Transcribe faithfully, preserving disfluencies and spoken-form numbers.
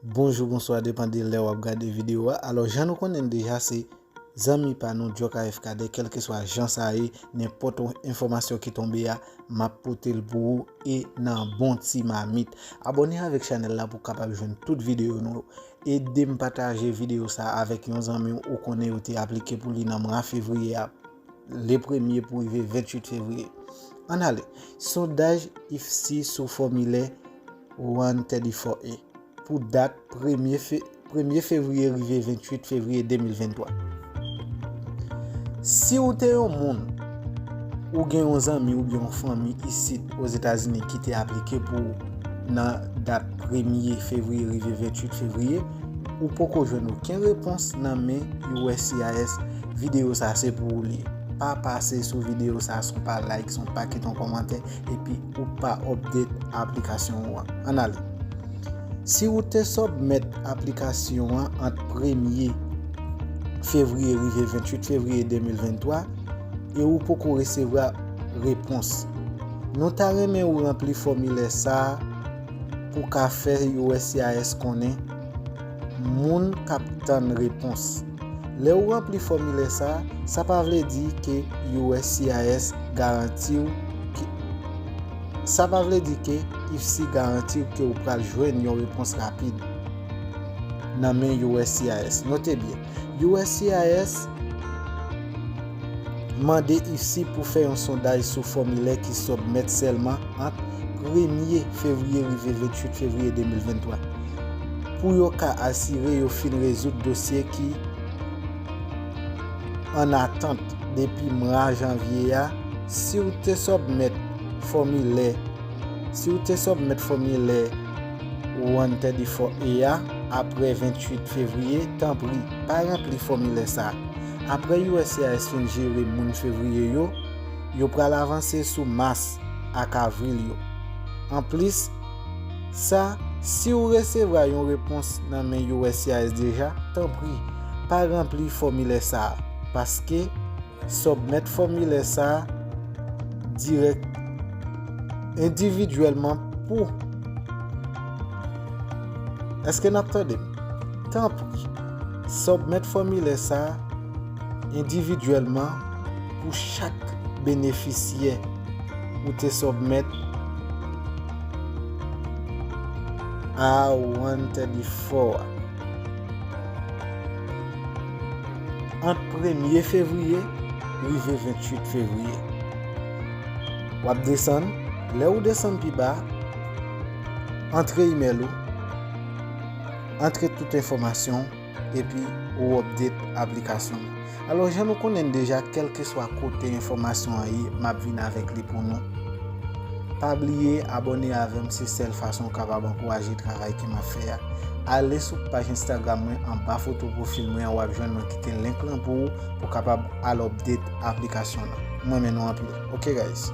Bonjou, bonswa, depann de lè w ap gade videyo a. Alò, jan nou konnen l deja, se zanmi pa nou, Djoka F K D, kèlkeswa jan sa ye, nenpòt enfòmasyon ki tonbe a, m ap pote l pou ou e nan bon ti mamit. Abòne avèk chanèl la pou w kapab jwenn tout videyo nou yo. Ede m pataje videyo sa avèk yon zanmi w ou konnen yo te aplike pou li nan mwa fevriye a, le premye pou rive venntuit fevriye. Ann ale. Sondaj IFSI sou fòmilè one thirty-four A pou dat premye fe-, premye fevriye rive venntuit fevriye de mil venntwa. Si w te yon moun, ou gen yon zanmi oubyen yon fanmi isit Ozetazini ki te aplike pou ou nan dat premye fevriye rive venntuit fevriye, ou poko jwenn okenn repons nan men U S C I S, videyo sa se pou ou li ye. Pa pase sou videyo sa san w pa like, san w pa kite yon kòmantè, epi ou pa update aplikasyon ou an. Ann ale. Si ou te submit aplikasyon an ant premye fevriye rive venntuit fevriye de mil venntwa e ou poko resevwa repons, nou ta renmen ou ranpli fòmilè sa a pou ka fè U S C I S konnen moun k ap tann repons. Lè ou ranpli fòmilè sa a, sa pa vle di ke U S C I S garanti w ke, sa pa vle di ke IFSI garanti w ke ou pral jwenn yon repons rapid nan men U S C I S. Note byen, U S C I S mande IFSI pou fè yon sondaj sou fòmilè ki submit sèlman ant premye fevriye rive venntuit fevriye de mil venntwa, pou yo ka asire yo fin rezoud dosye ki an atant depi mwa janvye a. Si w te submit fòmilè, si w te submit fòmilè one thirty-four A a apre venntuit fevriye, tanpri, pa ranpli fòmilè sa a. Apre U S C I S fin jere moun fevriye yo, yo pral avanse sou mas ak avril yo. Anplis sa, si w resevwa yon repons nan men U S C I S deja, tanpri, pa ranpli fòmilè sa a, paske submit fòmilè sa a dirèk, endividyèlman pou. Èske n ap tande m? Tanpri, submit fòmilè sa a endividyèlman pou chak benefisyè ou te submit a one thirty-four a ant premye fevriye rive venntuit fevriye. W ap desann, lè ou desann pi ba, antre imèl ou, antre tout enfòmasyon w, epi ou update aplikasyon w. Alò, jan nou konnen l deja, kèlkeswa kote enfòmasyon an ye, m ap vin avèk li pou nou. Pa bliye abòne avè m, se sèl fason w kapab ankouraje travay ke m ap fè a. Ale sou paj Instagram mwen, anba foto pwofil mwen an, w ap jwenn mwen kite link lan pou ou, pou w kapab al update aplikasyon lan. Mwen renmen nou anpil. Ok, guys.